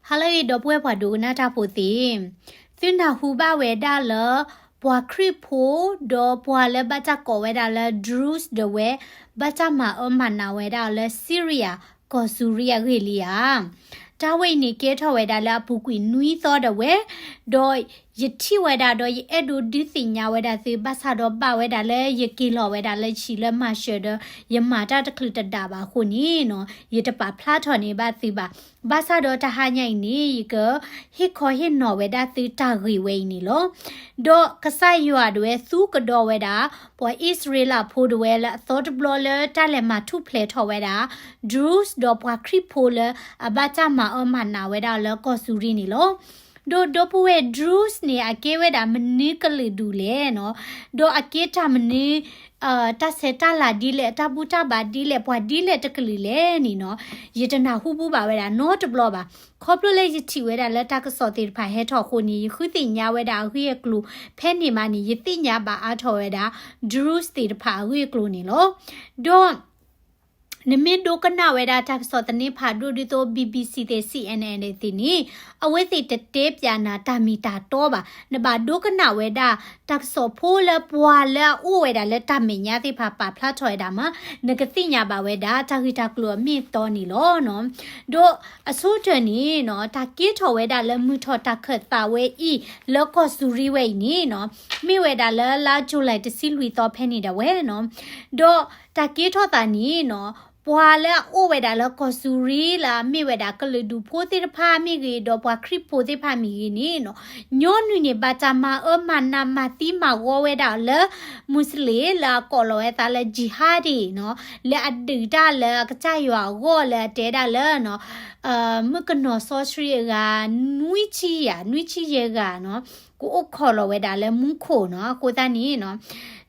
ဟါလၢအဂ့ၤ ဒီပုၢ်ဝဲၢ်ပှၤဒိကနၣ်တၢ်ဖိသ့ၣ်, သုနၢ်ဟူဘၣ်ဝဲဒၣ်လၢ ပှၤခရံာ်ဖိ ဒီးပှၤလၢဘၣ်တၢ်ကိးဝဲဒၣ်လၢ Druze ဒၣ်ဝဲ ဘၣ်တၢ်မၤအၢမၤနးဝဲဒၣ်အီၤလၢ Syria ကီၢ်စူၤရံအဂ့ၢ်လံဧါ. တၢ်ဝဲအံၤန့ၣ် ကဲထီၣ်ဝဲဒၣ်လၢအပူၤကွံာ်နွံသီဒၣ်ဝဲ, ဒီးယထံၣ်ဝဲဒၣ်ဒီးယအဲၣ်ဒိးဒုးသ့ၣ်ညါဝဲဒၣ်သု ဘၣ်ဆၣ်ဒီးဘၣ်ဝဲဒၣ်လၢယက့ၤလီၤဝဲဒၣ်လၢဟံၣ်လၢမၤစၢၤဒီး ယမၤတၢ်တချုးတဒးဘၣ်အဃိန့ၣ်နီၤ ယတပာ်ဖျါထီၣ်န့ၢ်ဘၣ်သုဘၣ်. ဘၣ်ဆၣ်ဒီးတဟါညါအံၤန့ၣ် ယကဟ့ၣ်ခီဟ့ၣ်နီၤဝဲဒၣ်သုတၢ်ဂ့ၢ်ဝဲအံၤန့ၣ်လီၤ. ဒီးကစၢ်ယွၤဒၣ်ဝဲသူကဒီးဝဲဒၣ် ပှၤအံၣ်စရ့လးဖိဒၣ်ဝဲလၢအသီတဘျီလၢတၢ်လဲၤမၤထူၣ်ဖျဲးထီၣ်ဝဲဒၣ် Druze ဒီးပှၤခရံာ်ဖိလၢအဘၣ်တၢ်မၤအၢမၤနးဝဲဒၣ်လၢကီၢ်စူၤရံန့ၣ်လီၤ. ဒီးဒီပုၢ်ဝဲၢ် Druze န့ၣ် အကဲဝဲဒၣ်မနုၤကလုာ်ဒူၣ်လဲၣ်နီၤ, ဒီးအကဲတၢ်မနုၤ တၢ်ဆဲးတၢ်လၤဒ်လဲၣ် အတၢ်ဘူၣ်တၢ်ဘါဒ်လဲၣ် ပှၤဒ်လဲၣ်တကလုာ်လဲၣ်န့ၣ်နီၤ, ယတနၢ်ဟူဘူၣ်ဘၣ်ဝဲဒၣ်နီတဘျီဘၣ်. ခီဖျိလၢယထံၣ်ဝဲဒၣ်လၢတၢ်ကစီၣ်သ့ၣ်တဖၣ်ဟဲထီၣ်အဃိန့ၣ် ယဃုသ့ၣ်ညါဝဲဒၣ်အဂ့ၢ်အကျိၤ ဖဲန့ၣ်မးန့ၣ် ယသ့ၣ်ညါဘၣ်အါထီၣ်ဝဲဒၣ် Druze သ့ၣ်တဖၣ်အဂ့ၢ်အကျိၤန့ၣ်လီၤ. ဒီး နမ့ၢ်ဒိကနၣ်ဝဲဒၣ်တၢ်ကစီၣ်သန့ဖးဒိၣ်ဒ်သိး BBC သ့ၣ် CNN သ့ၣ်န့ၣ် အဝဲသ့ၣ်တတဲပၠးနၤတၢ်မ့ၢ်တၢ်တီဘၣ်. နဘၣ်ဒိကနၣ်ဝဲဒၣ် တၢ်ကစီၣ်ဖိလၢပှၤလၢအအိၣ်ဝဲဒၣ်လၢတၢ်မဲာ်ညါသ့ၣ်တဖၣ်ပာ်ဖျါထီၣ်ဝဲဒၣ်မး နကသ့ၣ်ညါဘၣ်ဝဲဒၣ် တၢ်ဂ့ၢ်တၢ်ကျိၤအမ့ၢ်အတီန့ၣ်လီၤ. ဒီးအဆိကတၢၢ်န့ၣ်နီၤ တၢ်က့ထီၣ်ဝဲဒၣ်လၢမုၢ်ထီၣ်တၢ်ခၢၣ်သးဝဲအံၤ လၢကီၢ်စူၤရံဝဲအံၤန့ၣ်နီၤ မ့ၢ်ဝဲဒၣ်လၢလါ July တဆံလွံၢ်သီဖဲန့ၣ်ဒၣ်ဝဲနီၤ. ဒီးတၢ်က့ထီၣ်သးန့ၣ်နီၤ ပှၤလၢအအိၣ်ဝဲဒၣ်လၢကီၢ်စူၤရံလၢအမ့ၢ်ဝဲဒၣ်ကလုာ်ဒူၣ်ဖိသ့ၣ်တဖၣ်မ့ၢ်ဂ့ၤ ဒီးပှၤခရံာ်ဖိသ့ၣ်တဖၣ်မ့ၢ်ဂ့ၤန့ၣ်နီၤ ညီနုၢ်န့ၣ် ဘၣ်တၢ်မၤအၢမၤနးမၤသံမၤဂီၤဝဲဒၣ်လၢ Muslim လၢအကိးလီၤဝဲသးလၢ jihadi နီၤ လၢအဒုးတၢ်လၢအကစၢ်ယွၤအဂီၢ်လၢအတဲဒၣ်လၢနီၤ မုၣ်ကနီၤစီဆှံအဂၤ နွံဆံယဲၢ် နွံဆံယဲၢ်ဂၤနီၤ ကအိၣ်ခိးလီၤဝဲဒၣ်လၢမူခိၣ်နီၤ. အဃိသတးန့ၣ်နီၤ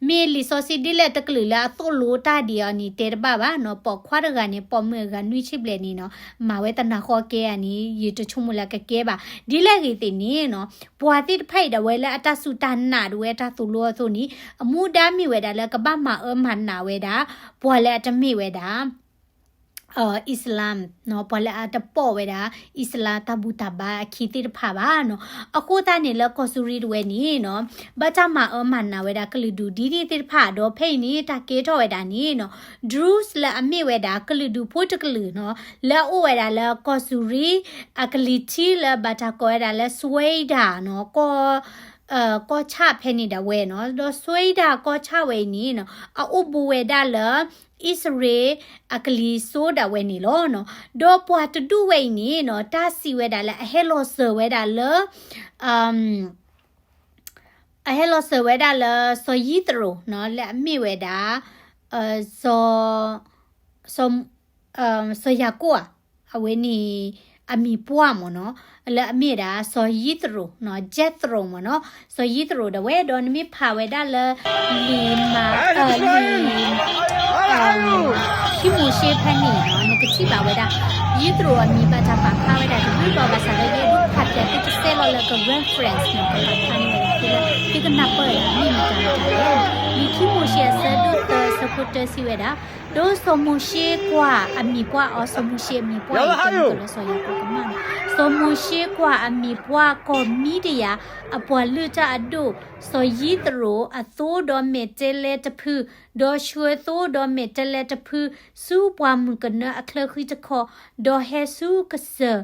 မ့ၢ်လံာ်စီဆှံဒ်လဲၣ်တကလုာ်လၢအသိၣ်လိတၢ်ဒ်အီၤန့ၣ် တဲတဘၣ်ဘၣ်နီၤ. ပိာ်ခွါတဂၤန့ၣ် ပိာ်မုၣ်အဂၤနွံဆံဘျဲၣ်န့ၣ်နီၤ မၤဝဲသနာ်ဃီကဲဧါန့ၣ် ယတဆိကမိၣ်လၢကကဲဘၣ်. ဒ်လဲၣ်ဂ့ၤသ့ၣ်န့ၣ်နီၤ ပှၤသ့ၣ်တဖၣ်အံၤဒၣ်ဝဲလၢအတၢ်စူၢ်တၢ်နာ်ဒၣ်ဝဲတၢ်သိၣ်လိအသိးန့ၣ် အမူဒါမ့ၢ်ဝဲဒၣ်လၢကဘၣ်မၤအၢမၤနးဝဲဒၣ် ပှၤလၢအတမ့ၢ်ဝဲဒၣ် Islam နီၤ ပှၤလၢအတပိာ်ဝဲဒၣ် Islam တၢ်ဘူၣ်တၢ်ဘါအခံသ့ၣ်တဖၣ်ဘၣ်နီၤ. အဃိသတးန့ၣ်လၢကီၢ်စူၤရံတဝဲန့ၣ်နီၤ ဘၣ်တၢ်မၤအၢမၤနးဝဲဒၣ်ကလုာ်ဒူၣ်ဒ်န့ၣ်သ့ၣ်တဖၣ်ဒီး ဖဲအံၤန့ၣ် တၢ်ကဲထီၣ်ဝဲဒၣ်န့ၣ်နီၤ Druze လၢအမ့ၢ်ဝဲဒၣ်ကလုာ်ဒူၣ်ဖိတကလုာ်နီၤ လၢအအိၣ်ဝဲဒၣ်လၢကီၢ်စူၤရံ အကလံၤထံးလၢဘၣ်တၢ်ကိးဝဲဒၣ်လၢ Sweida နီၤ ကီၢ် ကီၢ်ဆၣ်ဖဲန့ၣ်ဒၣ်ဝဲနီၤ. ဒီး Sweida ကီၢ်ဆၣ်ဝဲအံၤန့ၣ်နီၤ အအိၣ်ဘူးဝဲဒၣ်လၢ အံၣ်စရ့လးအကလံၤစိးဒၣ်ဝဲန့ၣ်လီၤနီၤ. ဒီးပှၤတဒူၣ်ဝဲအံၤန့ၣ်နီၤ တၢ်စံးဝဲဒၣ်လၢအဟဲလီၤစၢၤဝဲဒၣ်လၢ အဟဲလီၤစၢၤဝဲဒၣ်လၢ စီၤယံးသရိာ်နီၤ လၢအမ့ၢ်ဝဲဒၣ် စီၤ စီၤ စီၤယၤကိာ်ဧါ, အဝဲန့ၣ် အမံၤပှၢ်မ့ၢ်နီၤ, လၢအမ့ၢ်ဒၣ် စီၤယံးသရိာ်နီၤ, Jethro မ့ၢ်နီၤ, စီၤယံးသရိာ်ဒၣ်ဝဲ ဒီးနမ့ၢ်ဖးဝဲဒၣ်လၢ လံာ်မၤ လံာ် ခံမိၤၡ့ဖဲန့ၣ်နီၤ နကထံၣ်ဘၣ်ဝဲဒၣ် ယံးသရိာ်အမံၤဘၣ်တၢ်ပာ်ဖျါဝဲဒၣ်တဘျုးဘျီဘၣ်ဆၣ်ဒီး ယအဲၣ်ဒိးဖးပၠးသုတစဲးလီၤလၢက reference နီၤ ကပာ်ဖျါန့ၢ်ဝဲဒၣ်သုလၢ သုကနၢ်ပၢၢ်ဝဲဒၣ်မ့ၢ်မတၤမတၤလဲၣ်. လံာ်ခံမိၤၡ့အဆၢဒိၣ်သၢအဆၢဖိတၢစံးဝဲဒၣ် ဒီးစီၤမိၤၡ့ကွၢ်အမံၤပှၢ်အီၤ, စီၤမိၤၡ့အမံၤပှၢ်အံၤ တဲမ့ၢ်ကလၢစီၤယၤကိာ်ကမၣ်န့ၣ်, စီၤမိၤၡ့ကွၢ်အမံၤပှၢ်ကီၢ်မံဒယၤ အပှၤလုၢ်တၢ်အဒိၣ်, စီၤယံးသရိာ်အသိဒီးမဲာ်တဲးလဲးတဖု, ဒီးဆှၢသိဒီးမဲာ်တဲးလဲးတဖု ဆူပှၢ်မုၢ်ကနၢအချၢဃံတခီ, ဒီးဟဲဆူကစၢၢ်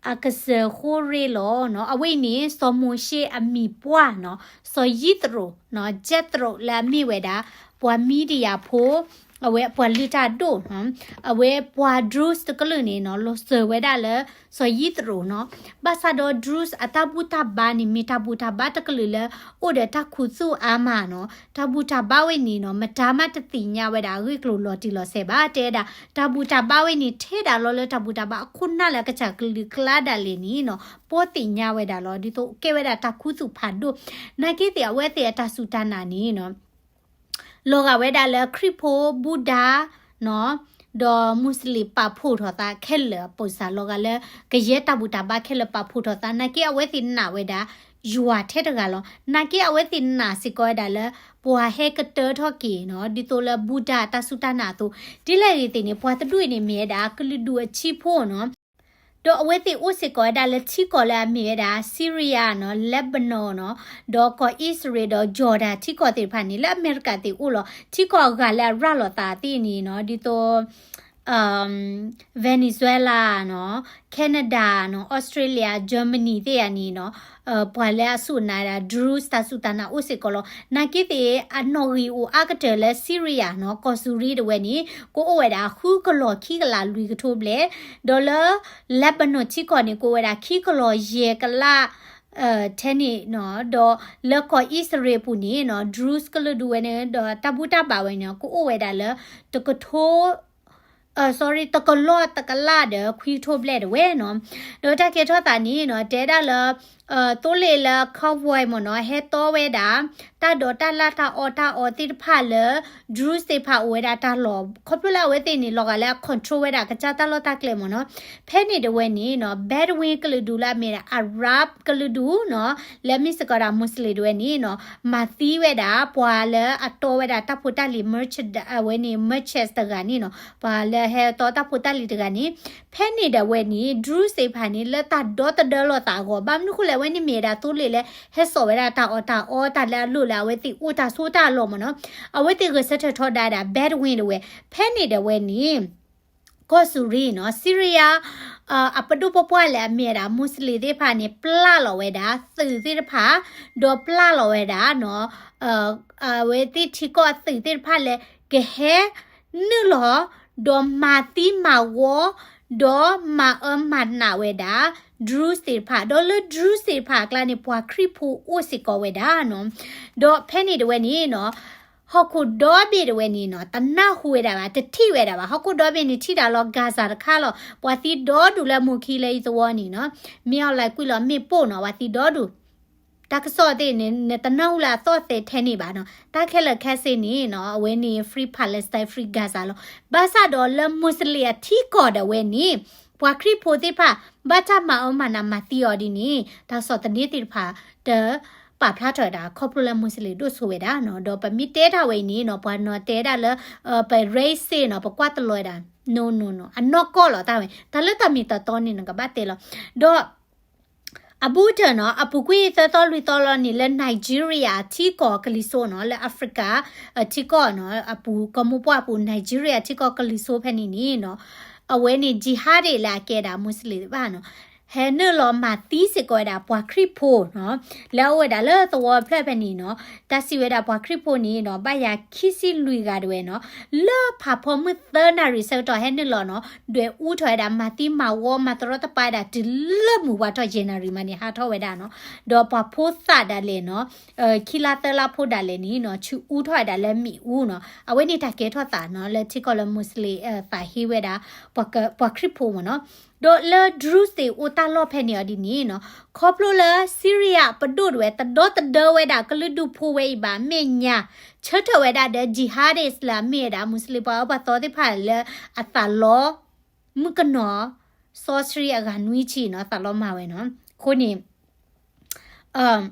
အကစၢၢ်ဃိရ့လီၤနီၤ. အဝဲအံၤန့ၣ် စီၤမိၤၡ့အမံၤပှၢ်နီၤ, စီၤယံးသရိာ်နီၤ, ယဲးသရိာ်လၢအမ့ၢ်ဝဲဒၣ် ပှၤမံဒယၤဖိ အဝဲပှၤလုၢ်တၢ်ဒိၣ်နီၤ, အဝဲပှၤ Druze တကလုာ်န့ၣ်နီၤ လီၤစၢၤဝဲဒၣ်လၢ စီၤယံးသရိာ်နီၤ. ဘၣ်ဆၣ်ဒီး Druze အတၢ်ဘူၣ်တၢ်ဘါန့ၣ် မ့ၢ်တၢ်ဘူၣ်တၢ်ဘါတကလုာ်လၢ အိၣ်ဒီးတၢ်ခူသူၣ်အါမးနီၤ. တၢ်ဘူၣ်တၢ်ဘါဝဲန့ၣ်နီၤ မတၤမးတသ့ၣ်ညါဝဲဒၣ်အဂ့ၢ်အကျိၤလီၤတံၢ်လီၤဆဲးဘၣ်. တဲဝဲဒၣ် တၢ်ဘူၣ်တၢ်ဘါဝဲန့ၣ် ထဲဒၣ်လီၤလၢတၢ်ဘူၣ်တၢ်ဘါအခိၣ်နၢ်လၢအကစၢ် ကလုာ်ကျါဒၣ်လဲာ်န့ၣ်နီၤ ပီသ့ၣ်ညါဝဲဒၣ်လီၤ. ဒ်သိးကဲဝဲဒၣ်တၢ်ခူသူၣ်ဖးဒိၣ် နာ်က့သ့ၣ် အဝဲသ့ၣ်အတၢ်စူၢ်တၢ်နာ်န့ၣ်နီၤ လီၤဂာ်ဝဲဒၣ်လၢခရံာ်ဖိ ဘူဒၤနီၤ ဒီးမူစလ့ၣ်ပာ်ဖှိၣ်ထီၣ်သးခဲလၢာ်အပူၤစ့ၢ် လီၤဂာ်လၢကယဲၢ်တၢ်ဘူၣ်တၢ်ဘါခဲလၢာ်ပာ်ဖှိၣ်ထီၣ်သး နာ်က့အဝဲသ့ၣ်နာ်ဝဲဒၣ် ယွၤထဲတဂၤလီၤ. နာ်က့အဝဲသ့ၣ်နာ်စ့ၢ်ကီးဝဲဒၣ်လၢ ပှၤဟဲကတၢၢ်ထီၣ်က့ၤနီၤ ဒ်သိးလၢဘူဒၤတၢ်စူၢ်တၢ်နာ်အသိး ဒ်လဲၣ်ဂ့ၤသ့ၣ်န့ၣ် ပှၤတဒူၣ်အံၤန့ၣ်မ့ၢ်ဝဲဒၣ် ကလုာ်ဒူၣ်အဆံးဖိနီၤ ဒီးအဝဲသ့ၣ်အိၣ်စ့ၢ်ကီးဝဲဒၣ်လၢထံကီၢ်လၢအမ့ၢ်ဝဲဒၣ် Syria နီၤ, Lebanon နီၤ, ဒီးကီၢ်အံၣ်စရ့လ်ဒီး Jordan ထံကီၢ်သ့ၣ်တဖၣ်န့ၣ် လၢအမဲရကၤသ့ၣ်အိၣ်လီၤ. ထံကီၢ်အဂၤလၢအရၤလီၤသးသ့ၣ်န့ၣ်နီၤ, ဒ်သိး Venezuela နီၤ, Canada နီၤ, Australia, Germany သ့ၣ်ဧါန့ၣ်နီၤ, ပှၤလၢအစူၢ်နာ်ဒၣ် Druze တၢ်စူၢ်တၢ်နာ်အိၣ်စ့ၢ်ကီးလီၤ. နာ်က့သ့ၣ် အနီၣ်ဂံၢ်အိၣ်အါကတၢၢ်လၢ Syria နီၤ, ကီၢ်စူၤရံတဝဲန့ၣ် ကအိၣ်ဝဲဒၣ်ဃုကလီၢ်ခံကလးလွံၢ်ကထိဘျဲၣ်, ဒီးလၢ Lebanon ထံကီၢ်န့ၣ် ကအိၣ်ဝဲဒၣ်ခံကလီၢ်ယဲၢ်ကလး ထဲန့ၣ်နီၤ, ဒီးလၢကီၢ်အံၣ်စရ့လ်အပူၤန့ၣ်နီၤ, Druze ကလုာ်ဒူၣ်ဝဲန့ၣ် ဒီးတၢ်ဘူၣ်တၢ်ဘါဝဲန့ၣ် ကအိၣ်ဝဲဒၣ်လၢ တကထိ sorry တကလီၢ်တကလးဒီးခွံကထိဘျဲၣ်တဝဲနီၤ. ဒီးတၢ်ကဲထီၣ်သးန့ၣ်နီၤ, တဲဒၣ်လၢ သိလ့ၣ်လၢ convoy မ့ၢ်နီၤ, ဟဲတီဝဲဒၣ် တၢ်ဒိးတၢ်လၢ်တၢ်အီၣ်တၢ်အီသ့ၣ်တဖၣ်လၢ Druze သ့ၣ်တဖၣ်အိၣ်ဝဲဒၣ်တၢ်လီၢ်, ခီဖျိလၢအဝဲသ့ၣ်န့ၣ် လီၤဂာ်လၢအ control ဝဲဒၣ်ကစၢ်တၢ်လီၢ်တၢ်ကျဲမ့ၢ်နီၤ. ဖဲန့ၣ်တဝဲန့ၣ်နီၤ, Bedouin ကလုာ်ဒူၣ်လၢအမ့ၢ်ဒၣ် Arab ကလုာ်ဒူၣ်နီၤ, လၢမ့ၢ်စ့ၢ်ကီးဒၣ် Muslim တဝဲန့ၣ်နီၤ, မၤသံဝဲဒၣ် ပှၤလၢအတီဝဲဒၣ်တၢ်ဖိတၢ်လံၤ merchant အဝဲန့ၣ် merchants တဂၤန့ၣ်နီၤ, ပှၤလၢဟဲတီတၢ်ဖိတၢ်လံၤတဂၤန့ၣ်, ဖဲန့ၣ်ဒီးဝဲန့ၣ် Druze သ့ၣ်တဖၣ်န့ၣ် လၢတၢ်ဒီသဒၢလိာ်သးအဂီၢ်, ဘၣ်မနုၤဃိလဲၣ် အဝဲန့ၣ်မ့ၢ်ဝဲဒၣ်သိလ့ၣ်လၢ ဟဲစိာ်ဝဲဒၣ်တၢ်အီၣ်တၢ်အီတၢ်လၢအလိၣ်လၢအဝဲသ့ၣ်အိၣ်တၢ်ဆိးတၢ်အလီၢ်မ့ၢ်နီၤ, အဝဲသ့ၣ်ဂဲၤဆၢထၢၣ်ထီဒါဒၣ် Bedouin တဝဲ, ဖဲန့ၣ်ဒီးဝဲန့ၣ် ကီၢ်စူၤရံနီၤ, Syria အပဒိၣ်ပပှၢ်လၢအမ့ၢ်ဝဲဒၣ် Muslim သ့ၣ်တဖၣ်န့ၣ် ပျၢ်လီၤဝဲဒၣ်သုးသ့ၣ်တဖၣ်, ဒီးပျၢ်လီၤဝဲဒၣ်နီၤ, အဝဲသ့ၣ်ထံကီၢ်အသုးသ့ၣ်တဖၣ်လၢ ကဟဲနုာ်လီၤ, ဒီးမၤသံမၤဝီ, ဒီးမၤအၢမၤနးဝဲဒၣ် Druze သ့ၣ်တဖၣ်, ဒီးလၢ Druze သ့ၣ်တဖၣ်အကျါန့ၣ် ပှၤခရံာ်ဖိအိၣ်စ့ၢ်ကီးဝဲဒၣ်နီၤ, ဒီးဖဲန့ၣ်တဝဲန့ၣ်နီၤ ဟီၣ်ခိၣ်ဒီဘ့ၣ်တဝဲန့ၣ်နီၤ တနၢ်ဟူဝဲဒၣ်ဘၣ်, တထံၣ်ဝဲဒၣ်ဘၣ်, ဟီၣ်ခိၣ်ဒီဘ့ၣ်န့ၣ်ထံၣ်ဒၣ်လီၤ Gaza တခါလီၤ, ပှၤသံဒီဒူၣ်လၢမိၢ်ခံလၢအံၤသဝီန့ၣ်နီၤ, မ့ၢ်အီၤလဲၤကွံာ်လီၤမ့ၣ်ပိၢ်နီၤ, ပှၤသံဒီဒူၣ် တၢ်ကစီၣ်သ့ၣ်န့ၣ် နတနၢ်ဟူလၢအသီၣ်သဲးထဲန့ၣ်ဘၣ်နီၤ, တၢ်ခဲလၢာ်ခဲဆ့န့ၣ်နီၤ အဝဲန့ၣ် Free Palestine, Free Gaza လီၤ. ဘၣ်ဆၣ်ဒီးလၢ Muslim အထံကီၢ်ဒၣ်ဝဲန့ၣ် ပှၤခရံာ်ဖိသ့ၣ်တဖၣ် ဘၣ်တၢ်မၤအၢမၤနးမၤသံအီၤဒ်န့ၣ် တၢ်ကစီၣ်သန့သ့ၣ်တဖၣ် တပာ်ဖျါထီၣ်ဝဲဒၣ် ခီဖျိလၢ Muslim ဒိၣ်ဆိဝဲဒၣ်နီၤ, ဒီးပမ့ၢ်တဲတၢ်ဝဲအံၤန့ၣ်နီၤ ပှၤနီၤတဲဒၣ်လၢ ပ racist နီၤ ပကွၢ်တလီၤဝဲဒၣ် no no no အနီၢ်ကီၢ်လီၤတၢ်ဝဲ တၢ်လၢတၢ်မ့ၢ်တၢ်တီန့ၣ် နကဘၣ်တဲလီၤ. ဒီး အဘူးတၢၢ်နီၤ အပူၤကွံာ်သၢသီလွံၢ်သီလီၤန့ၣ် လၢ Nigeria ထံကီၢ်ကလံၤစိးနီၤ လၢ Africa ထံကီၢ်နီၤ အပူၤကီၢ်မိၢ်ပှၢ်ပူၤ Nigeria ထံကီၢ်ကလံၤစိးဖဲန့ၣ်န့ၣ်နီၤ အဝဲန့ၣ် jihadist လၢအကဲဒၣ် Muslim သ့ၣ်တဖၣ်နီၤ ဟဲနုာ်လီၤမၤသံစ့ၢ်ကီးဝဲဒၣ်ပှၤခရံာ်ဖိနီၤ လၢအအိၣ်ဝဲဒၣ်လၢသဝီဖျၢၣ်ဖဲန့ၣ်နီၤ တၢ်စံးဝဲဒၣ်ပှၤခရံာ်ဖိန့ၣ်နီၤ ဘၣ်ယၤခံဆံလွံၢ်ဂၤတဝဲနီၤ လၢဖးဖီမုၢ်သၢနၣ်ရံၣ်ဆၢကတီၢ်ဟဲနုာ်လီၤနီၤ ဒွဲၣ်အူထီၣ်ဝဲဒၣ် မၤသံမၤဝီ မၤတရီတပါဝဲဒၣ် တုၤလၢမုၢ်ဝါထီၣ်ယဲၢ်နၣ်ရံၣ်မးန့ၣ် ဟးထီၣ်ဝဲဒၣ်နီၤ ဒီးပှၤဖိသၣ်ဒၣ်လဲာ်နီၤ ခံလါသၢလါဖိဒၣ်လဲာ်န့ၣ်နီၤ ဆူအူထီၣ်ဝဲဒၣ်လၢမ့ၣ်အူနီၤ အဝဲန့ၣ်တၢ်ကဲထီၣ်သးနီၤ လၢထံကီၢ်လၢ Muslim သးဟ့ဝဲဒၣ် ပှၤခရံာ်ဖိမ့ၢ်နီၤ ဒီးလၢ Druze သ့ၣ်အိၣ်တၢ်လီၢ်ဖဲန့ၣ်အီၤဒ်န့ၣ်နီၤ ခီဖျိလၢ Syria ပဒိၣ်တဝဲ တဒီသဒၢဝဲဒၣ်ကလုာ်ဒူၣ်ဖိဝဲအံၤဘၣ် မဲာ်ညါ ဆၢထၢၣ်ဝဲဒၣ်ဒီး jihadist လၢအမ့ၢ်ဝဲဒၣ် Muslim ပှၤအၢပှၤသီသ့ၣ်တဖၣ်လၢအသးလီ မုၣ်ကနီၤ စီဆှံအဂၤနွံဆံနီၤ သးလီမၤဝဲနီၤ အဃိန့ၣ်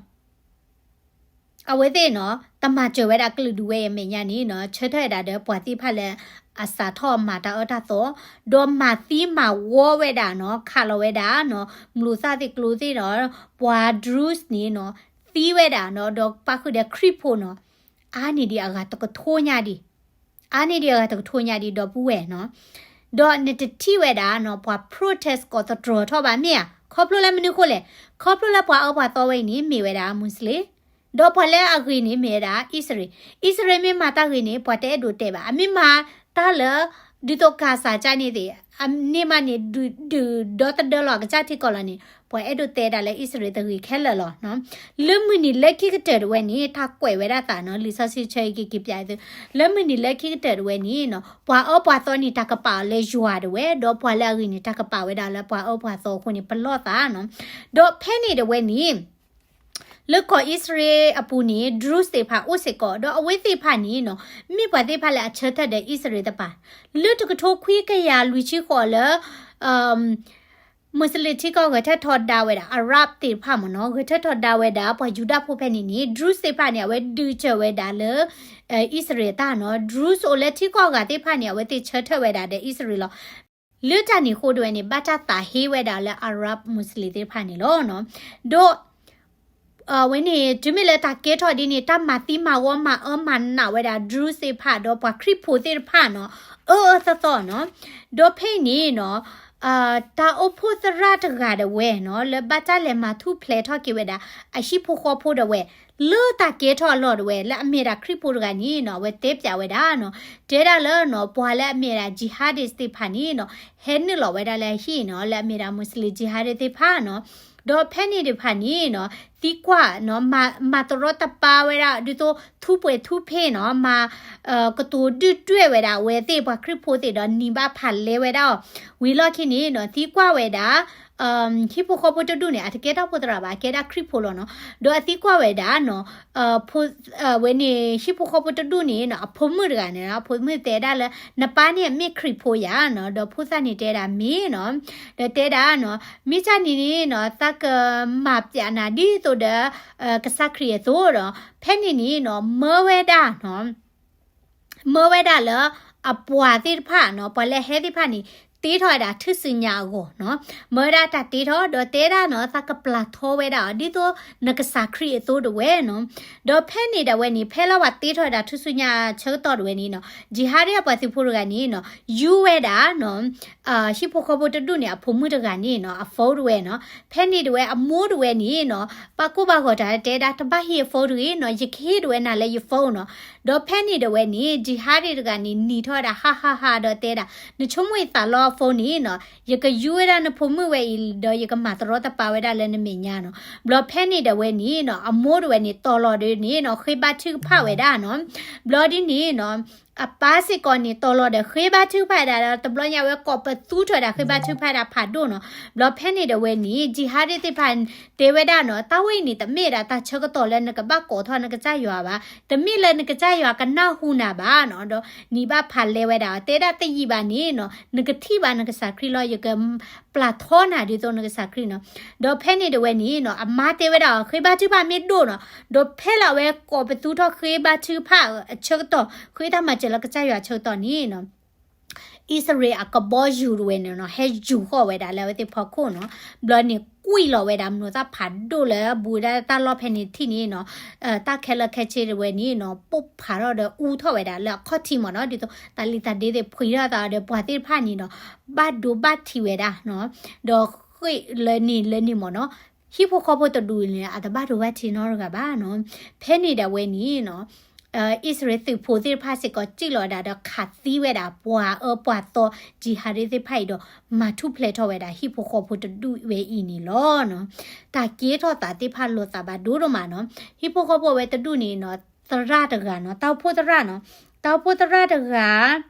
အဝဲသ့ၣ်နီၤ တမၤစၢၤဝဲဒၣ်ကလုာ်ဒူၣ်ဝဲအမဲာ်ညါန့ၣ်နီၤ ဆၢထၢၣ်ဝဲဒၣ်ဒီးပှၤသ့ၣ်တဖၣ်လၢ အစးထီၣ်မၤတၢ်အၢတၢ်သီ ဒီးမၤသံမၤဝီဝဲဒၣ်နီၤ ခးလီၤဝဲဒၣ်နီၤ မျိာ်သၣ်သ့ၣ်ကျိသ့ၣ်နီၤ ပှၤ Druze န့ၣ်နီၤ သံဝဲဒၣ်နီၤ ဒီးပၣ်ဃုာ်ဒီးခရံာ်ဖိနီၤ အါန့ၢ်ဒံးအဂၤတကထိညါဒံး အါန့ၢ်ဒံးအဂၤတကထိညါဒံးဒီပုၢ်ဝဲၢ်နီၤ ဒီးနတထံၣ်ဝဲဒၣ်နီၤ ပှၤ protest ကိးသတြီၤထီၣ်ဘၣ်မ့ၢ်ဧါ ခီဖျိလၢမနုၤဃိလဲၣ် ခီဖျိလၢပှၤအၢပှၤသီဝဲအံၤန့ၣ် မ့ၢ်ဝဲဒၣ် Muslim ဒီးပှၤလၢအဂ့ၤန့ၣ် မ့ၢ်ဝဲဒၣ် အံၣ်စရ့လး အံၣ်စရ့လးမ့ၢ်မၤတၢ်ဂ့ၤန့ၣ် ပှၤတအဲၣ်ဒိးတဲဘၣ် အမ့ၢ်မၤတၢ်လၢ ဒ်သိး Gaza ကန့ၣ်သ့ၣ် အန့ၢ်မးန့ၣ် ဒုးဒီသဒၢလီၤအကစၢ်ထံကီၢ်လီၤန့ၣ် ပှၤအဲၣ်ဒိးတဲဒၣ်လၢအံၣ်စရ့လးတဂ့ၤခဲလၢာ်လီၤ လၢမုၢ်နံၤလၢခံကတၢၢ်တဝဲန့ၣ် တၢ်ကွဲးဝဲဒၣ်သးနီၤ လံာ်စီဆှံဆၢအံၤက့ၤက့ၤပျးသု လၢမုၢ်နံၤလၢခံကတၢၢ်တဝဲန့ၣ်နီၤ ပှၤအၢပှၤသီန့ၣ် တၢ်ကပာ်အီၤလၢယွၤတဝဲ ဒီးပှၤလၢအဂ့ၤန့ၣ် တၢ်ကပာ်ဝဲဒၣ်လၢပှၤအၢပှၤသီအဃိန့ၣ် ပလီၢ်သးနီၤ ဒီးဖဲန့ၣ်တဝဲန့ၣ် လၢကီၢ်အံၣ်စရ့လးအပူၤန့ၣ် Druze သ့ၣ်တဖၣ်အိၣ်စ့ၢ်ကီး ဒီးအဝဲသ့ၣ်တဖၣ်န့ၣ်နီၤ မ့ၢ်ပှၤသ့ၣ်တဖၣ်လၢအဆၢထၢၣ်ဒီးအံၣ်စရ့လးတပၤ လၢတကထိခွံကယၤလွံၢ်ဆံဃိးလၢ Muslim ထံကီၢ်ဂဲၤထၢၣ်ထီဒါဝဲဒၣ် Arab သ့ၣ်တဖၣ်မ့ၢ်နီၤ ဂဲၤထၢၣ်ထီဒါဝဲဒၣ်ပှၤယူဒၤဖိဖဲန့ၣ်န့ၣ် Druze သ့ၣ်တဖၣ်န့ၣ် အဝဲဒုးစၢၤဝဲဒၣ်လၢ အံၣ်စရ့လးတၢ်နီၤ Druze အိၣ်လၢထံကီၢ်အဂၤသ့ၣ်တဖၣ်န့ၣ် အဝဲသ့ၣ်ဆၢထၢၣ်ဝဲဒၣ်ဒီးအံၣ်စရ့လးလီၤ လၢတၢ်န့ၣ်အဃိဒၣ်ဝဲန့ၣ် ဘၣ်တၢ်သးဟ့ဝဲဒၣ်လၢ Arab Muslim သ့ၣ်တဖၣ်န့ၣ်လီၤနီၤ. ဒီး အဝဲန့ၣ် တုၤမ့ၢ်လၢတၢ်ကဲထီၣ်ဒ်န့ၣ် တၢ်မၤသံမၤဝီမၤအၢမၤနးဝဲဒၣ် Druze သ့ၣ်တဖၣ် ဒီးပှၤခရံာ်ဖိသ့ၣ်တဖၣ်နီၤ အၢအၢသီသီနီၤ. ဒီးဖဲအံၤန့ၣ်နီၤ တၢ်အိၣ်ဖှိၣ်သရၣ်တဂၤဒၣ်ဝဲနီၤ လၢဘၣ်တၢ်လဲၤမၤထူၣ်ဖျဲးထီၣ်က့ၤဝဲဒၣ် အဟံၣ်ဖိဃီဖိဒၣ်ဝဲ လၢတၢ်ကဲထီၣ်အလီၢ်ဒၣ်ဝဲ လၢအမ့ၢ်ဒၣ်ခရံာ်ဖိတဂၤန့ၣ်နီၤ အဝဲတဲပၠးဝဲဒၣ်နီၤ တဲဒၣ်လၢနီၤ ပှၤလၢအမ့ၢ်ဒၣ် jihadist သ့ၣ်တဖၣ်န့ၣ်နီၤ ဟဲနုာ်လီၤဝဲဒၣ်လၢအဟံၣ်နီၤ လၢအမ့ၢ်ဒၣ် Muslim jihadist သ့ၣ်တဖၣ်နီၤ. ဒီးဖဲန့ၣ်တဖၣ်န့ၣ်နီၤ သံကွၢ်နီၤ မၤ မၤတရီတပါဝဲဒၣ် ဒ်သိးထူပှဲၤထူဖ့နီၤ မၤ ကတိၤဒုၣ်ဒွဲၣ်ဝဲဒၣ်အဝဲသ့ၣ်ပှၤခရံာ်ဖိသ့ၣ်ဒီး နံၤဘၣ်ဖးလဲဝဲဒၣ်အီၤ ဝံၤလီၢ်ခံန့ၣ်နီၤ သံကွၢ်ဝဲဒၣ် ဟံၣ်ဖိဃီဖိတဒူၣ်န့ၣ် အတကဲထီၣ်ဖိသရၣ်ဘၣ် အကဲဒၣ်ခရံာ်ဖိလီၤနီၤ. ဒီးအသံကွၢ်ဝဲဒၣ်နီၤ ဝဲန့ၣ် ဟံၣ်ဖိဃီဖိတဒူၣ်န့ၣ်နီၤ အဖိမုၣ်တဂၤန့ၣ်နီၤ အဖိမုၣ်တဲဒၣ်လၢ နပၢ်န့ၣ်အမ့ၢ်ခရံာ်ဖိယၤနီၤ ဒီးဖိသၣ်န့ၣ်တဲဒၣ်မ့ၢ်နီၤ ဒီးတဲဒၣ်နီၤ မ့ၢ်တၢ်န့ၣ်န့ၣ်နီၤ သးကမၤပၠးနၤဒ်သိးဒီး ကစၢ်ခရံာ်အသိးဒီး ဖဲန့ၣ်န့ၣ်နီၤ မၢဝဲဒၣ်နီၤ မၢဝဲဒၣ်လၢ အပှၤသ့ၣ်တဖၣ်နီၤ ပှၤလၢဟဲသ့ၣ်တဖၣ်န့ၣ် တ့ထီၣ်ဝဲဒၣ်ထူၣ်စုညါအဂီၢ်နီၤ မၢဝဲဒၣ်တၢ်တ့ထီၣ် ဒီးတဲဒၣ်နီၤ သးကပျၢ်ထီဝဲဒၣ်အီၤ ဒ်သိးနကစၢ်ခရံာ်အသိးဒၣ်ဝဲနီၤ. ဒီးဖဲန့ၣ်ဒၣ်ဝဲန့ၣ် ဖဲလၢပှၤတ့ထီၣ်ဝဲဒၣ်ထူၣ်စုညါဆၢကတီၢ်ဒၣ်ဝဲန့ၣ်နီၤ jihadist အပှၤသုးဖိတဂၤန့ၣ်နီၤ ယူဝဲဒၣ်နီၤ ဟံၣ်ဖိဃီဖိတဒူၣ်န့ၣ် အဖိမုၣ်တဂၤန့ၣ်နီၤ အ phone ဒၣ်ဝဲနီၤ. ဖဲန့ၣ်ဒၣ်ဝဲအမိၢ်ဒၣ်ဝဲန့ၣ်နီၤ ဘၣ်ကိၢ်ဘၣ်ဂီၤတၢ်တဲဒၣ် တဘၣ်ဟ့ၣ်အ phone တဂ့ၤနီၤ ယကဟ့ၣ်ဒၣ်ဝဲနၤလၢယ phone နီၤ. ဒီးဖဲန့ၣ်ဒၣ်ဝဲန့ၣ် jihadist တဂၤန့ၣ် နံၤထီၣ်ဝဲဒၣ် ဟါဟါဟါ ဒီးတဲဒၣ် နဆိကမိၣ်ယသးလီအ phone န့ၣ်နီၤ ယကယူဝဲဒၣ်နဖိမုၣ်ဝဲအံၤ ဒီးယကမၤတရီတပါဝဲဒၣ်လၢနမဲာ်ညါနီၤ. ဘျီဖဲန့ၣ်ဒၣ်ဝဲန့ၣ်နီၤ အမိၢ်ဒၣ်ဝဲန့ၣ် တီၤလီၤဒီးန့ၣ်နီၤ ဃ့ဘါထုကဖၣ်ဝဲဒၣ်နီၤ. ဘျီဒ်န့ၣ်နီၤ အပၢ်စ့ၢ်ကီးန့ၣ် တီၤလီၤဒီးဃ့ဘါထုကဖၣ်ဝဲဒၣ်ဒီး တဘျီညါဝဲကိးပသူထီၣ်ဝဲဒၣ် ဃ့ဘါထုကဖၣ်ဝဲဒၣ်ဖးဒိၣ်နီၤ. ဘျီဖဲန့ၣ်ဒၣ်ဝဲန့ၣ် jihadist သ့ၣ်တဖၣ်တဲဝဲဒၣ်နီၤ တၢ်ဝဲအံၤန့ၣ် တမ့ၢ်ဒၣ်တၢ်ဆၢကတီၢ်လၢနကဘၣ်ကိးထီၣ်နကစၢ်ယွၤဘၣ်. တမ့ၢ်လၢနကစၢ်ယွၤကနၢ်ဟူနၤဘၣ်နီၤ. ဒီးနံၤဘၣ်ဖးလဲဝဲဒၣ် တဲဒၣ်တယံာ်ဘၣ်န့ၣ်နီၤ နကထံၣ်ဘၣ်နကစၢ်ခရံာ်လီၤ ယကပျၢ်ထီနၤဒ်သိးနကစၢ်ခရံာ်နီၤ. ဒီးဖဲန့ၣ်ဒၣ်ဝဲန့ၣ်နီၤ အမါတဲဝဲဒၣ် ဃ့ဘါထုကဖၣ်မ့ၢ်ဒိၣ်နီၤ. ဒီးဖဲလၢအဝဲကိးပသူထီၣ်ဃ့ဘါထုကဖၣ်အဆၢကတီၢ် ဃ့တၢ်မၤစၢၤလၢကစၢ်ယွၤအဆၢကတီၢ်န့ၣ်နီၤ အံၣ်စရ့လးအကဘီယူၤဒၣ်ဝဲန့ၣ်နီၤ ဟဲယူၤဃီၣ်ဝဲဒၣ်လၢအဝဲသ့ၣ်ဖီခိၣ်နီၤ. ဘျီန့ၣ်ကွံာ်လီၤဝဲဒၣ် မုၢ်သၣ်ဖးဒိၣ်လၢအဘူးဝဲဒၣ်တၢ်လီၢ်ဖဲန့ၣ်ထံၣ်န့ၣ်နီၤ တၢ်ခဲလၢာ်ခဲဆ့ဒၣ်ဝဲန့ၣ်နီၤ ပိၢ်ဖးထီၣ်ဒီးအူထီၣ်ဝဲဒၣ်လၢအခီၣ်ထံးမ့ၢ်နီၤ ဒ်သိးတၢ်လံၣ်တၢ်ဒ့သ့ၣ်ဖှံထီၣ်သးဒီးပှၤသ့ၣ်တဖၣ်န့ၣ်နီၤ ဘၣ်ဒိဘၣ်ထံးဝဲဒၣ်နီၤ ဒီးဃ့ၢ်လၢန့ၣ်လၢန့ၣ်မ့ၢ်နီၤ ဟံၣ်ဖိဃီဖိတဒူၣ်န့ၣ် အတဘၣ်ဒိဘၣ်ထံးနီတဂၤဘၣ်နီၤ. ဖဲန့ၣ်ဒၣ်ဝဲန့ၣ်နီၤ အံၣ်စရ့လးသုးဖိသ့ၣ်တဖၣ်စ့ၢ်ကီး စံၣ်လီၤဝဲဒၣ်ဒီးခးသံဝဲဒၣ်ပှၤအၢပှၤသီ jihadist သ့ၣ်တဖၣ်အံၤဒီး မၤထူၣ်ဖျဲးထီၣ်ဝဲဒၣ်ဟံၣ်ဖိဃီဖိတဒူၣ်ဝဲအံၤန့ၣ်လီၤနီၤ. တၢ်ကဲထီၣ်သးသ့ၣ်တဖၣ်လိာ်သးဘၣ်ဒိဒိၣ်မးနီၤ. ဟံၣ်ဖိဃီဖိဝဲတဒူၣ်န့ၣ်နီၤ သရၣ်တဂၤနီၤ တၢ်အိၣ်ဖှိၣ်သရၣ်နီၤ တၢ်အိၣ်ဖှိၣ်သရၣ်တဂၤ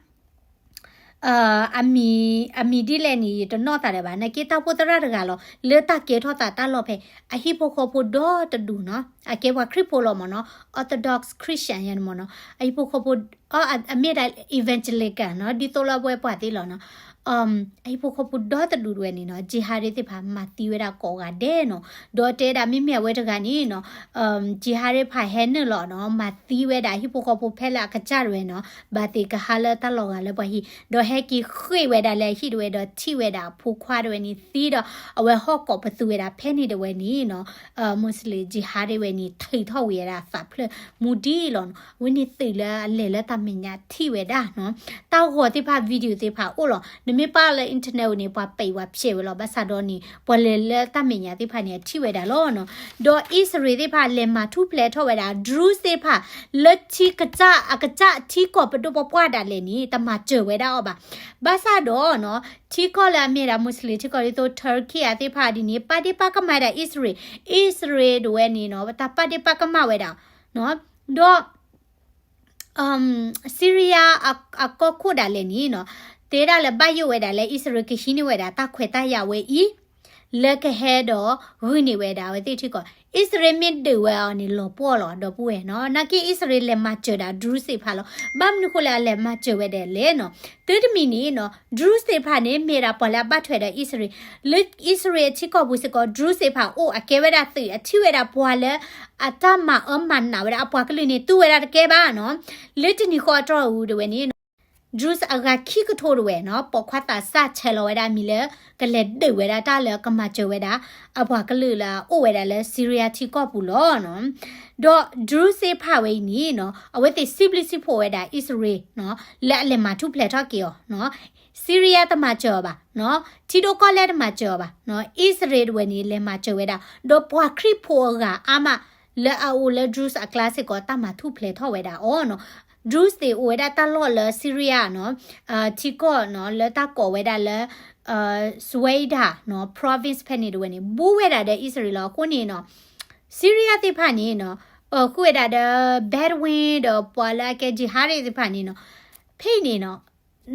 အမံၤ အမံၤဒ်လဲၣ်န့ၣ် ယတနီၣ်သးဒံးဘၣ် နာ်က့တၢ်အိၣ်ဖှိၣ်သရၣ်တဂၤလီၤ လၢတၢ်ကဲထီၣ်သးတၢ်လီၢ်ဖဲ အဟံၣ်ဖိဃီဖိဒီတဒူၣ်နီၤ အကဲပှၤခရံာ်ဖိလီၤမ့ၢ်နီၤ Orthodox Christian ယၤန့ၣ်မ့ၢ်နီၤ အဟံၣ်ဖိဃီဖိ အမ့ၢ်ဒၣ် evangelical နီၤ ဒ်သိးလၢအဝဲပှၤသ့ၣ်လီၤနီၤ အဟံၣ်ဖိဃီဖိဒီတဒူၣ်ဝဲန့ၣ်နီၤ jihadist သ့ၣ်တဖၣ်မၤသံဝဲဒၣ်ကိးဂၤဒဲးနီၤ ဒီးတဲဒၣ်မ့မ့ၢ်အဝဲတဂၤန့ၣ်နီၤ jihadist သ့ၣ်တဖၣ်ဟဲနုာ်လီၤနီၤ မၤသံဝဲဒၣ်ဟံၣ်ဖိဃီဖိဖဲလၢအကစၢ်ဒၣ်ဝဲနီၤ ဘၣ်သ့ၣ်ကဟါလၢတၢ်လီၤဂာ်လၢပှၤဟံၣ် ဒီးဟဲက့ၤဃ့ၢ်ဝဲဒၣ်လၢအဟံၣ်ဒၣ်ဝဲဒီးထံၣ်ဝဲဒၣ်အဖိခွါဒၣ်ဝဲန့ၣ်သံဒီး အဝဲဟီၣ်ကိးပသူဝဲဒၣ် ဖဲန့ၣ်ဒၣ်ဝဲန့ၣ်နီၤ Muslim jihadist ဝဲန့ၣ် ထုးထီၣ်ဝံၤဝဲဒၣ်သးဖျၢၣ်မူဒံးလီၤနီၤ အဝဲန့ၣ်သုးလၢအလဲၤလၢတၢ်မဲာ်ညါထံၣ်ဝဲဒၣ်နီၤ တၢ်ဂီၤသ့ၣ်တဖၣ် video သ့ၣ်တဖၣ်အိၣ်လီၤ နမ့ၢ်ပာ်လၢ internet န့ၣ် ပှၤပံးပှၤဖျဲးဝဲလီၤ ဘၣ်ဆၣ်ဒီးန့ၣ် ပှၤလဲၤလၢတၢ်မဲာ်ညါသ့ၣ်တဖၣ်န့ၣ် အထံၣ်ဝဲဒၣ်လီၤနီၤ ဒီးအံၣ်စရ့လးသ့ၣ်တဖၣ်လဲၤမၤထူၣ်ဖျဲးထီၣ်ဝဲဒၣ် Druze သ့ၣ်တဖၣ် လၢထံကစၢ် အကစၢ်ထံကီၢ်ပဒိၣ်ပပှၢ်ဒၣ်လဲာ်န့ၣ် တမၤစၢၤဝဲဒၣ်အီၤဘၣ် ဘၣ်ဆၣ်ဒီးနီၤ ထံကီၢ်လၢအမ့ၢ်ဒၣ် Muslim ထံကီၢ်ဒ်သိး Turkey သ့ၣ်တဖၣ်ဒ်န့ၣ် ပာ်ဒ့ၣ်ပာ်ကမၣ်ဝဲဒၣ်အံၣ်စရ့လး အံၣ်စရ့လးဒၣ်ဝဲန့ၣ်နီၤ တၢ်ပာ်ဒ့ၣ်ပာ်ကမၣ်ဝဲဒၣ် ဒီး Syria အကီၢ်ခိၣ်ဒၣ်လဲာ်န့ၣ်နီၤ တဲဒၣ်လၢဘၣ်ယိၣ်ဝဲဒၣ်လၢအံၣ်စရ့လးကဟံးန့ၢ်ဝဲဒၣ်တၢ်ခွဲးတၢ်ယာ်ဝဲအံၤ လၢကဟဲဒီးဂုာ်န့ၢ်ဝဲဒၣ်အဝဲသ့ၣ်ထံကီၢ် အံၣ်စရ့လးမ့ၢ်ဒုးဝဲအီၤန့ၣ် လီၤပှီၢ်လီၤ ဒီပုၢ်ဝဲၢ်နီၤ နာ်က့အံၣ်စရ့လးလဲၤမၤစၢၤဒၣ် Druze သ့ၣ်တဖၣ်လီၤ ဘၣ်မနုၤဃိလၢအလဲၤမၤစၢၤဝဲဒၣ်လဲၣ်နီၤ တုၤတမံၤန့ၣ်နီၤ Druze သ့ၣ်တဖၣ်န့ၣ် မ့ၢ်ဒၣ်ပှၤလၢအဘၣ်ထွဲဒီးအံၣ်စရ့လး လၢအံၣ်စရ့လးအထံကီၢ်ပူၤစ့ၢ်ကီး Druze သ့ၣ်တဖၣ်အိၣ် အကဲဝဲဒၣ်သုး အထံၣ်ဝဲဒၣ်ပှၤလၢ အတၢ်မၤအၢမၤနးဝဲဒၣ် အပှၤကလုာ်န့ၣ် တူၢ်ဝဲဒၣ်တကဲဘၣ်နီၤ လၢတနံၤဃီအတီၢ်အူဒၣ်ဝဲန့ၣ်နီၤ Druze အဂၤခံကထိတဝဲနီၤ ပိာ်ခွါသးစၢ်ဆဲးလီၤဝဲဒၣ်အမံၤလၢ ကလဲၤဒုးဝဲဒၣ်တၢ်လၢကမၤစၢၤဝဲဒၣ် အပှၤကလုာ်လၢအအိၣ်ဝဲဒၣ်လၢ Syria ထံကီၢ်ပူၤလီၤနီၤ. ဒီး Druze သ့ၣ်တဖၣ်ဝဲအံၤန့ၣ်နီၤ အဝဲသ့ၣ်စံးဘျုးစံးဖှိၣ်ဝဲဒၣ် အံၣ်စရ့လးနီၤ လၢအလဲၤမၤထူၣ်ဖျဲးထီၣ်က့ၤအီၤနီၤ. Syria တမၤစၢၤအီၤဘၣ်နီၤ, ထံဒိၣ်ကီၢ်လဲၢ်တမၤစၢၤအီၤဘၣ်နီၤ, အံၣ်စရ့လးတဝဲန့ၣ် လဲၤမၤစၢၤဝဲဒၣ် ဒီးပှၤခရံာ်ဖိအဂၤအါမး လၢအအိၣ်လၢ Druze အကျါစ့ၢ်ကီး တၢ်မၤထူၣ်ဖျဲးထီၣ်ဝဲဒၣ်အီၤနီၤ. Druze သ့ၣ်အိၣ်ဝဲဒၣ်တၢ်လီၢ်လၢ Syria နီၤ ထံကီၢ်နီၤ လၢတၢ်ကိးဝဲဒၣ်လၢ Suwayda နီၤ province ဖဲန့ၣ်တဝဲန့ၣ် ဘူးဝဲဒၣ်ဒီးအံၣ်စရ့လးလီၤ. အဃိန့ၣ်နီၤ Syria သ့ၣ်တဖၣ်န့ၣ်နီၤ ပဃုဝဲဒၣ်ဒီး Bedouin ဒီးပှၤလၢအကဲ jihadi သ့ၣ်တဖၣ်န့ၣ်နီၤ ဖဲအံၤန့ၣ်နီၤ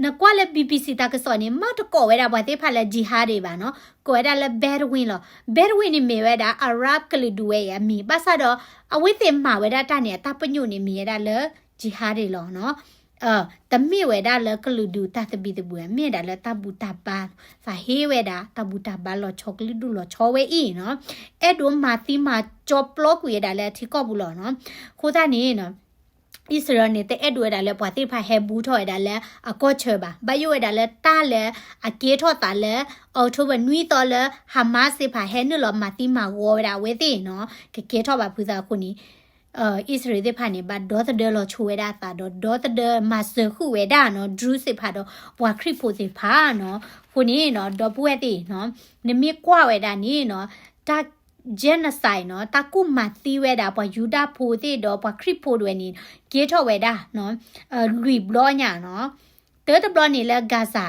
နကွၢ်လၢ BBC တၢ်ကစီၣ်န့ၣ် မ့ၢ်တကိးဝဲဒၣ်ပှၤသ့ၣ်တဖၣ်လၢ jihadi ဘၣ်နီၤ, ကိးဝဲဒၣ်လၢ Bedouin လီၤ. Bedouin န့ၣ်မ့ၢ်ဝဲဒၣ် Arab ကလုာ်ဒူၣ်ဝဲအံၤအမံၤ, ဘၣ်ဆၣ်ဒီး အဝဲသ့ၣ်မၤဝဲဒၣ်တၢ်န့ၣ် အတၢ်ပညိၣ်န့ၣ်မ့ၢ်ဝဲဒၣ်လၢ jihadi လီၤနီၤ. တမ့ၢ်ဝဲဒၣ်လၢကလုာ်ဒူၣ်တၢ်သဘံၣ်သဘုၣ်, မ့ၢ်ဝဲဒၣ်လၢတၢ်ဘူၣ်တၢ်ဘါ, သးဟ့ဝဲဒၣ် တၢ်ဘူၣ်တၢ်ဘါလီၤဆီကလုာ်ဒူၣ်လီၤဆီဝဲအံၤနီၤ, အဲၣ်ဒိးမၤသံမၤကၠီပျီကွံာ်ဝဲဒၣ်လၢအထံကီၢ်ပူၤလီၤနီၤ. အဃိသတးန့ၣ်နီၤ အံၣ်စရ့လးန့ၣ် တအဲၣ်ဒိးဝဲဒၣ်လၢပှၤသ့ၣ်တဖၣ်ဟဲဘူးထီၣ်ဝဲဒၣ်လၢအကီၢ်ဆၢဘၣ်. ဘၣ်ယိၣ်ဝဲဒၣ်လၢတၢ်လၢအကဲထီၣ်သးလၢ October နွံသီလၢ Hamas သ့ၣ်တဖၣ်ဟဲနုာ်လီၤမၤသံမၤဂီၤဝဲဒၣ်အဝဲသ့ၣ်နီၤ ကကဲထီၣ်ဘၣ်ဖုးသးအဃိန့ၣ် အံၣ်စရ့လးသ့ၣ်တဖၣ်န့ၣ် ဘၣ်ဒီသဒၢလီၤဆိဝဲဒၣ်အသးဒီး ဒီသဒၢမၤစၢၤဃုာ်ဝဲဒၣ်နီၤ Druze သ့ၣ်တဖၣ်ဒီးပှၤခရံာ်ဖိသ့ၣ်တဖၣ်နီၤ. အဃိန့ၣ်နီၤ ဒီပုၢ်ဝဲၢ်သ့ၣ်နီၤ နမ့ၢ်ကွၢ်ဝဲဒၣ်န့ၣ်နီၤ တၢ် genocide နီၤ တၢ်ကူၣ်မၤသံဝဲဒၣ်ပှၤယူဒၤဖိသ့ၣ်ဒီးပှၤခရံာ်ဖိတဝဲန့ၣ် ကဲထီၣ်ဝဲဒၣ်နီၤ လွံၢ်ဘျီညါနီၤ. တၢတဘျီန့ၣ်လၢ Gaza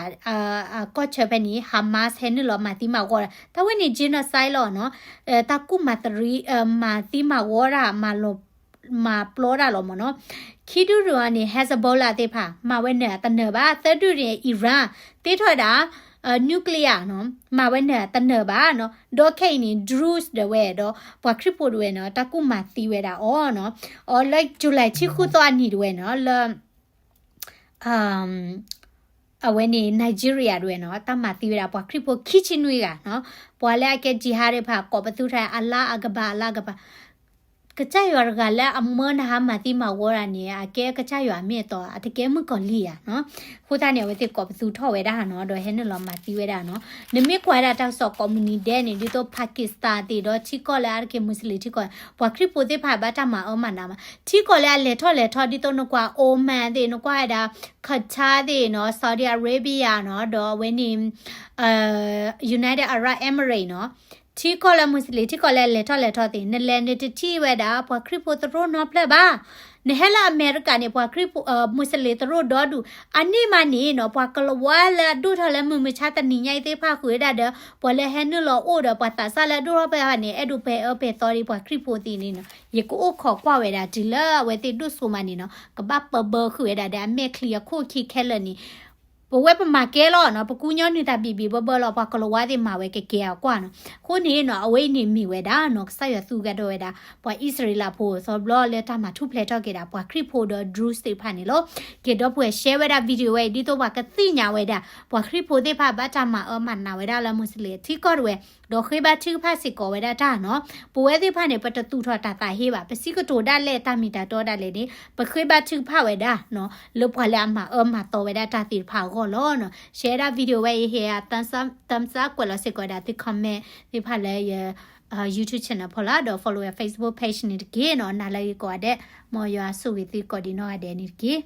ကီၢ်ဆၢဖဲန့ၣ် Hamas ဟဲနုာ်လီၤမၤသံမၤဂီၤဒၣ် တၢ်ဝဲန့ၣ် genocide လီၤနီၤ. တၢ်ကူၣ်မၤသံ မၤသံမၤဂီၤဒၣ် မၤပျီဒၣ်လီၤမ့ၢ်နီၤ. ခံဒူၣ်တဒူၣ်န့ၣ် Hezbollah သ့ၣ်တဖၣ် မၤဝဲနၢၤတနၢၤဘၣ်. သၢဒူၣ်န့ၣ် Iran တ့ထီၣ်ဝဲဒၣ် nuclear နီၤ မၤဝဲနၢၤတနၢၤဘၣ်နီၤ. ဒီးခဲအံၤန့ၣ် Druze ဒီးဝဲဒီး ပှၤခရံာ်ဖိတဝဲနီၤ တၢ်ကူၣ်မၤသံဝဲဒၣ်အီၤနီၤ. အီၤလၢ July ဆံဃုသီအနံၤတဝဲနီၤ လၢ အဝဲန့ၣ် Nigeria တဝဲနီၤ တၢ်မၤသံဝဲဒၣ်ပှၤခရံာ်ဖိခံဆံနွံဂၤနီၤ. ပှၤလၢအကဲ jihad တဖၣ် ကိးပသူထီၣ် Allah Akbar, Allah Akbar. ကစၢ်ယွၤတဂၤလၢအမၢနဟါမၤသံမၤဂီၤဒၣ်န့ၣ် အကဲကစၢ်ယွၤမ့ၢ်အတီ, အတကဲမုၣ်ကီၤလံၢ်ဧါနီၤ. အဃိသတးန့ၣ် အဝဲသ့ၣ်ကိးပသူထီၣ်ဝဲဒၣ်နီၤ ဒီးဟဲနုာ်လီၤမၤသံဝဲဒၣ်နီၤ. နမ့ၢ်ကွၢ်ဝဲဒၣ်တၢ်ကစီၣ်ကိးမုၢ်နံၤဒဲးန့ၣ် ဒ်သိး Pakistan သ့ၣ်ဒီးထံကီၢ်လၢအါတက့ၢ် Muslim ထံကီၢ် ပှၤခရံာ်ဖိသ့ၣ်တဖၣ်ဘၣ်တၢ်မၤအၢမၤနးမး ထံကီၢ်လၢအလဲၤထီၣ်လဲၤထီ ဒ်သိးနကွၢ် Oman သ့ၣ် နကွၢ်ဝဲဒၣ် Qatar သ့ၣ်နီၤ Saudi Arabia နီၤ ဒီးအဝဲန့ၣ် United Arab Emirates နီၤ. ထံကီၢ်လၢ Muslim ထံကီၢ်လၢအလဲၤထီၣ်လဲၤထီသ့ၣ် နလဲၤနတထံၣ်ဝဲဒၣ် ပှၤခရံာ်ဖိသရိာ်နီတဖျၢၣ်ဘၣ်. နဟဲလၢအမဲရကၤန့ၣ် ပှၤခရံာ်ဖိ Muslim သရိာ်ဒီဒူၣ် အန့ၣ်မးန့ၣ်နီၤ ပှၤကလၤဝါလၢအဒိၣ်ထီၣ်လၢမုၢ်မဆါတနံၤညါအံၤသ့ၣ်တဖၣ်ဃုာ်ဝဲဒၣ်ဒီး ပှၤလၢဟဲနုာ်လီၤအိၣ်ဒီးပှၤသးစၢ်လၢအဒိၣ်ထီၣ်ဖဲအံၤန့ၣ် အဲၣ်ဒိးပဲာ်အၢပဲာ်သီဒံးပှၤခရံာ်ဖိသ့ၣ်န့ၣ်နီၤ. ယကအိၣ်ခိးကွၢ်ဝဲဒၣ်တုၤလၢအဝဲသ့ၣ်ဒိၣ်စိမးန့ၣ်နီၤ ကဘၣ်ပၢဘၢဃုာ်ဝဲဒၣ်ဒီးအမဲာ်ချံအခိၣ်ခံခဲလၢာ်န့ၣ် ပဝဲပမၤကဲလီၤနီၤ ပကူညီနုာ်တၢ်ဘံၣ်ဘံၣ်ဘၢဘၢလီၤ ပှၤကလၤဝါသ့ၣ်မၤဝဲကကဲအီၤကွၢ်နီၤ. အဃိန့ၣ်နီၤ အဝဲအံၤန့ၣ်မ့ၢ်ဝဲဒၣ်နီၤ ကစၢ်ယွၤသူကဒီးဝဲဒၣ် ပှၤအံၣ်စရ့လးဖိသီဘျီလၢတၢ်မၤထူၣ်ဖျဲးထီၣ်က့ၤဒၣ် ပှၤခရံာ်ဖိဒီး Druze သ့ၣ်တဖၣ်န့ၣ်လီၤ. ကဲ ဒီပုၢ်ဝဲၢ် share ဝဲဒၣ် video ဝဲအံၤ ဒ်သိးပှၤကသ့ၣ်ညါဝဲဒၣ် ပှၤခရံာ်ဖိသ့ၣ်တဖၣ်ဘၣ်တၢ်မၤအၢမၤနးဝဲဒၣ်လၢ Muslim ထံကီၢ်တဝဲ ဒီးဃ့ဘါထုကဖၣ်စ့ၢ်ကီးဝဲဒၣ်တၢ်နီၤ. ပဝဲသ့ၣ်တဖၣ်န့ၣ် ပတသူၣ်ထီၣ်တၢ်သးဟ့ဘၣ် ပစံးကတိၤဒၣ်လဲာ်တၢ်မ့ၢ်တၢ်တီဒၣ်လဲာ်န့ၣ် ပဃ့ဘါထုကဖၣ်ဝဲဒၣ်နီၤ လၢပှၤလၢအမၤအၢမၤသီဝဲဒၣ်တၢ်သ့ၣ်တဖၣ်အဂီၢ်လီၤနီၤ. share ဒၣ် video ဝဲအံၤ ဟ့ၣ် thumbs up ကွဲးလီၤစ့ၢ်ကီးဝဲဒၣ်သု comment သ့ၣ်တဖၣ်လၢယ YouTube channel ဖီလာ် ဒီး follow ယ Facebook page န့ၣ်တက့ၢ်နီၤ. နၤလၢဂ့ၤကိးဂၤဒဲး မ်ယွၤဆိၣ်ဂ့ၤသုကိးဒံးနီၢ်ဂၤဒဲးန့ၣ်တက့ၢ်.